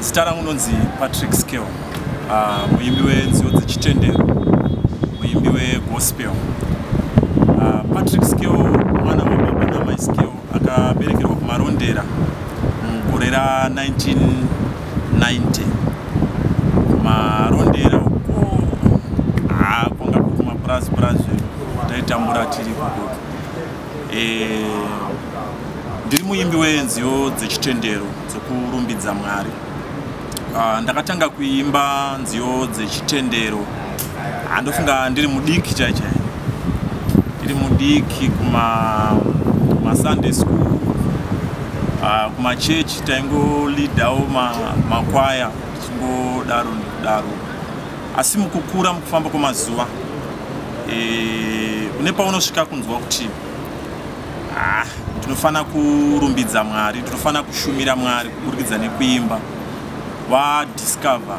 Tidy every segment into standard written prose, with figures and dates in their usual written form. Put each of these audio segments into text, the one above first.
Zita rangu nonzi Patrick Scale, muimbi wenziyo dzechitendero, muimbi wegospel. Patrick Scale mwana wababa namai Scale, akaberekerwa kuMarondera mugore ra1990 kuMarondera uko. Kwanga kuri kumapurazi purazi, taitambura tiri ikoko. Ndiri muimbi wenziyo dzechitendero dzekurumbidza Mwari. Ndakatanga kuimba nziyo dzechitendero, handofunga ndiri mudiki chai chai, ndiri mudiki kumaSunday school, kumachechi taingoleadawo makwaya, tichingodaro nekudaro. Asi mukukura, mukufamba kwemazuva, une paunosvika kunzwa kuti, ah, ndinofanira kurumbidza Mwari, ndinofanira kushumira Mwari kuburikidza nekuimba. Wadiscover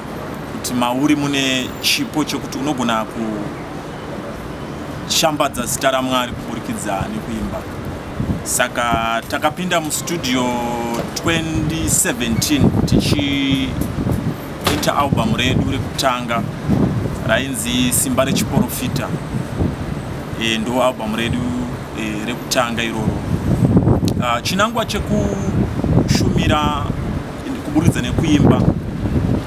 kuti mauri mune chipo chekuti unogona kushambadza zita raMwari kuburikidza nekuimba. Saka takapinda mustudio 2017 tichiita album redu rekutanga rainzi Simba Rechiprofita. Ndo album redu rekutanga iroro. Chinangwa chekushumira kuburikidza nekuimba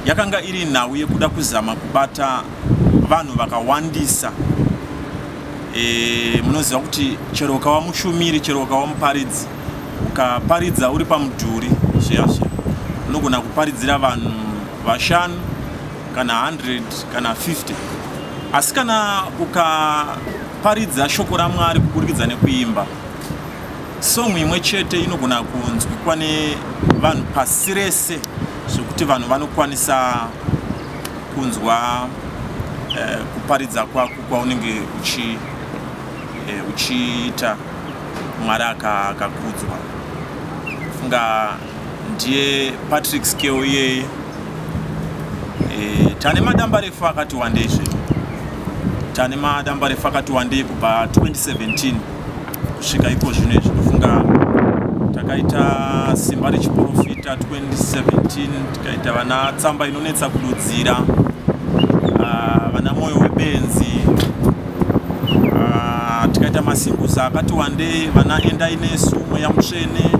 yakanga iri nhau yekuda kuzama kubata vanhu vakawandisa. Munoziva kuti chero ukava mushumiri, chero ukava muparidzi, ukaparidza uri pamudhuri zviya zviya, unogona kuparidzira vanhu 5 kana 100 kana 50. Asi kana ukaparidza shoko raMwari kuburikidza nekuimba, song imwe chete inogona kunzwikwa nevanhu pasi rese, zvekuti vanhu vanokwanisa kunzwa kuparidza kwako kwaunenge uchiita, Mwari akakudzwa. Funga ndiye Patrick Scale iyeye. Tane madambarefu akati wandei zvedu, tane madambarefu akati wandei kubva 2017 kusvika iko zvino izvi. Ndofunga takaita Simba Rechiprofita 2017, tikaita vana Tsamba Inonetsa Kududzira, vana Mwoyo Webenzi, tikaita masingles akati wandei, vana Endai Nesu, Mweya Mutsvene.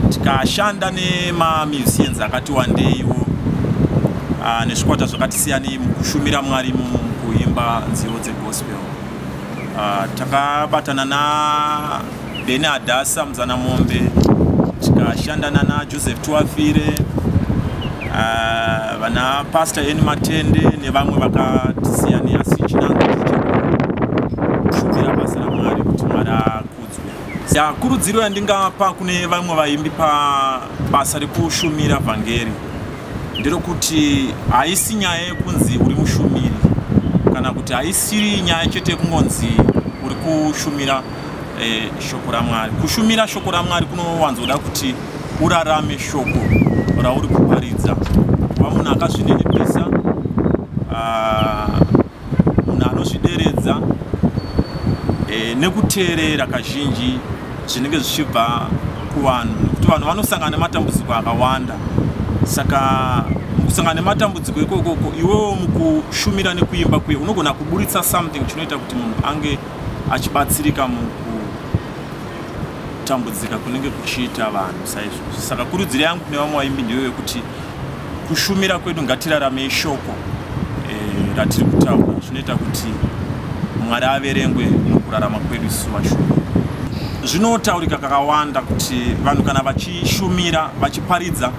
Tikashanda nemamusicians akati wandeiwo, nezvikwata zvakati siyanei mukushumira Mwari mukuimba nziyo dzegospel. Takabatana naBeni Adasa Muzanamombe, tikashandana naJoseph Tuafire, vana Pastor Eni Matende nevamwe vakatisiyanei, asi chinangwa chekushumira basa raMwari kuti Mwari akudzwe. Kurudziro yandingapa kune vamwe vaimbi pabasa rekushumira vhangeri nderekuti haisi nyaya yekunzi uri mushumiri, kana kuti haisiri nyaya chete yekungonzi uri kushumira shoko raMwari. Kushumira shoko raMwari kunowanzoda kuti urarame shoko rauri kuparidza, kuva munhu akazvininipisa, munhu anozvideredza, nekuteerera kazhinji zvinenge zvichibva kuvanhu, nekuti vanhu vanosangana nematambudziko akawanda. Saka mukusangana nematambudziko ikokoko, iwewo mukushumira nekuimba kuye unogona kuburitsa something chinoita kuti munhu ange achibatsirika mukutambudzika kunenge kuchiita vanhu saizvozvo. Saka kurudziro yangu kune vamwe vaimbi ndeyo yekuti kushumira kwedu ngatiraramei shoko ratiri kutaura. Zvinoita kuti Mwari averengwe mukurarama kwedu isu vashumiri. Zvinotaurika kakawanda kuti vanhu kana vachishumira, vachiparidza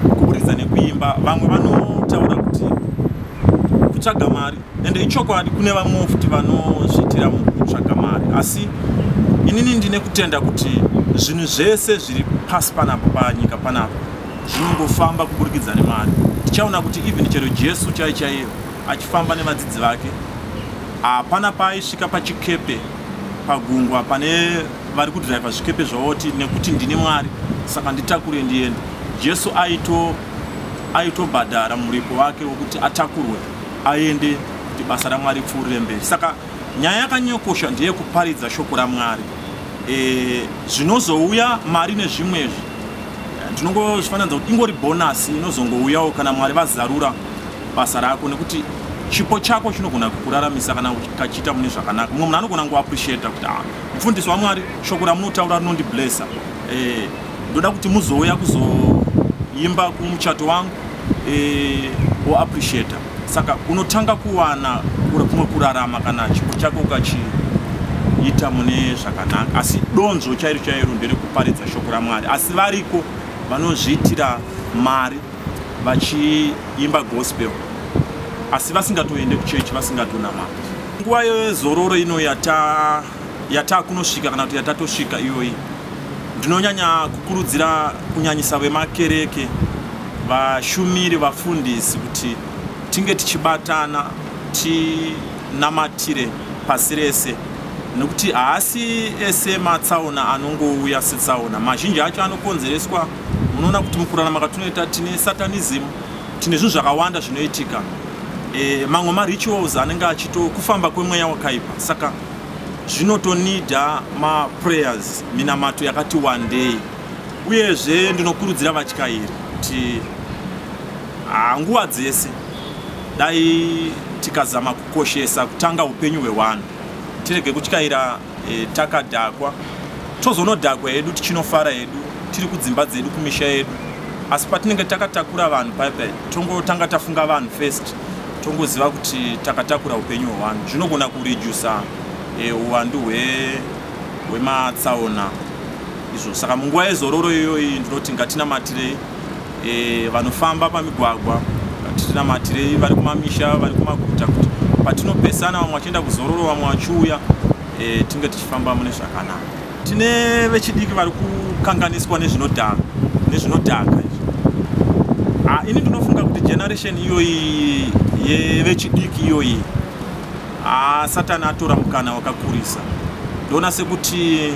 kuburikidza nekuimba, vamwe vanotaura kuti kutsvaga mari, ende ichokwadi, kune vamwewo futi vanozviitira mukutsvaga mari. Asi inini ndine kutenda kuti zvinhu zvese zviri pasi panapa, panyika panapa, zvinongofamba kuburikidza nemari. Tichaona kuti even chero Jesu chai chaiyo achifamba nevadzidzi vake, hapana paaisvika pachikepe pagungwa pane vari kudhiraivha zvikepe zvavoti, "Nekuti ndini Mwari, saka nditakure ndiende." Jesu aitobhadhara muripo wake wekuti atakurwe aende, kuti basa raMwari ripfuurire mberi. Saka nyaya yakanyokosha ndeyekuparidza shoko raMwari. Zvinozouya mari nezvimwe izvi. Ndinongozvifananidza kuti ingori bonus inozongouyawo kana Mwari vazarura basa rako, nekuti chipo chako chinogona kukuraramisa kana ukachiita mune zvakanaka. Mumwe munhu anogona kungoappreciata kuti, "Ah, mufundisi waMwari, shoko ramunotaura rinondiblessa. Ndoda kuti muzouya kuzoimba kumuchato wangu." Oappreciata. Saka unotanga kuwana kumwe kurarama kana chipo chako ukachiita mune zvakanaka. Asi donzvo chairo chairo nderekuparidza shoko raMwari. Asi variko vanozviitira mari vachiimba gospel, asi vasingatoende kuchechi, vasingatonamati. Nguva yezororo ino yatakunosvika, kana kuti yatatosvika iyoyi, ndinonyanya kukurudzira kunyanyisa vemakereke, vashumiri, vafundisi, kuti tinge tichibatana, tinamatire pasi rese, nekuti haasi ese matsaona anongouya setsaona. Mazhinji acho anokonzereswa, munoona kuti mukurarama katinoita tine satanism, tine zvinhu zvakawanda zvinoitika. Mamwe marituals anenge achito kufamba kwemweya wakaipa. Saka zvinotonida maprayers, minamato yakati wandei. Uyezve ndinokurudzira vatyairi kuti nguva dzese dai tikazama kukoshesa kutanga upenyu hwevanhu, tirege kutyaira takadhakwa. Tozonodhakwa hedu tichinofara hedu tiri kudzimba dzedu, kumisha yedu, asi patinenge takatakura vanhu paipai, tongotanga tafunga vanhu first, tongoziva kuti takatakura upenyu hwevanhu. Zvinogona kuredusa uwandu hwematsaona izvo. Saka munguva yezororo iyoyi ndinoti ngatinamatirei vanofamba pamigwagwa, ngatinamatirei vari kumamisha, vari kumaguta, kuti patinopesana, vamwe vachienda kuzororo, vamwe vachiuya, tinge tichifamba mune zvakanaka. Tine vechidiki vari kukanganiswa nezvinodhaka izvi. Ini ndinofunga kuti generation iyoyi yevechidiki iyoyi, Satani atora mukana wakakurisa. Ndoona sekuti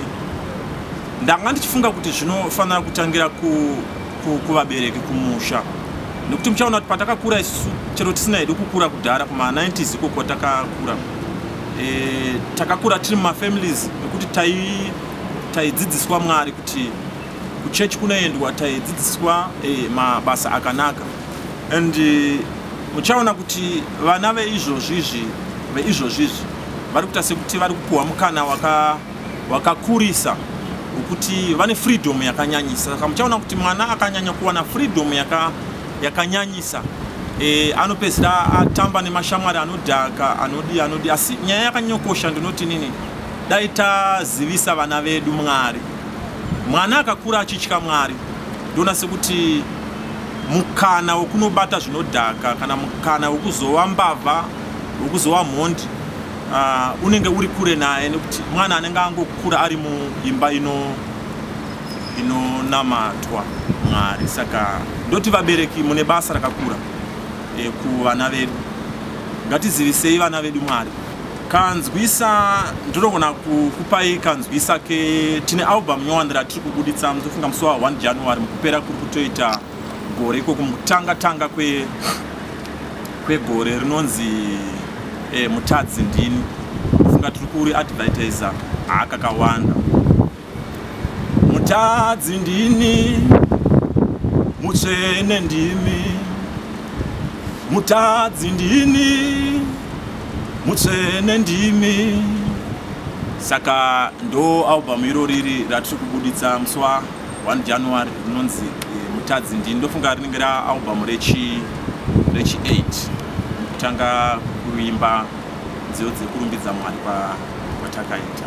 ndanga ndichifunga kuti zvinofanira kutangira kuvabereki, kumusha, nekuti muchaona kuti patakakura isusu, chero tisina hedu kukura kudhara kuma90s iko kwatakakura, takakura tiri mumafamilies ekuti taidzidziswa Mwari, kuti kuchechi kunoendwa, taidzidziswa mabasa akanaka. And muchaona kuti vana veizvozvizvi vari kuita sekuti vari kupuhwa mukana wakakurisa wekuti vane freedom yakanyanyisa. Saka muchaona kuti mwana akanyanya kuwana freedom yakanyanyisa, anopedzisira atamba nemashamwari anodhaka, anodi anodi. Asi nyaya yakanyokosha, ndinoti nini, dai tazivisa vana vedu Mwari. Mwana akakura achitya Mwari, ndoona sekuti mukana wekunobata zvinodhaka kana mukana wekuzova mbavha, wekuzova mhondi, unenge uri kure naye, nekuti mwana anenge angokura ari muimba inonamatwa Mwari. Saka ndoti vabereki mune basa rakakura kuvana vedu. Ngatizivisei vana vedu Mwari. Kanzwisa, ndinogona kukupai kanzwisa ke tine album nyowani ratiri kubuditsa, ndofunga musi wa1 January, mukupera kuri kutoita gore ikoko, mukutanga tanga kwegore, rinonzi "Mutadzi Ndini". Funga tiri kuri advertisa haakakawanda. Mutadzi ndini, mutsvene ndimi. Mutadzi ndini, mutsvene ndimi. Saka ndo album iro riri ratiri kubuditsa musi wa1 January, rinonzi "Mutadzi Ndini". Ndofunga rinenge raalbum rechi 8 kutanga kuimba nziyo dzekurumbidza Mwari kwatakaita.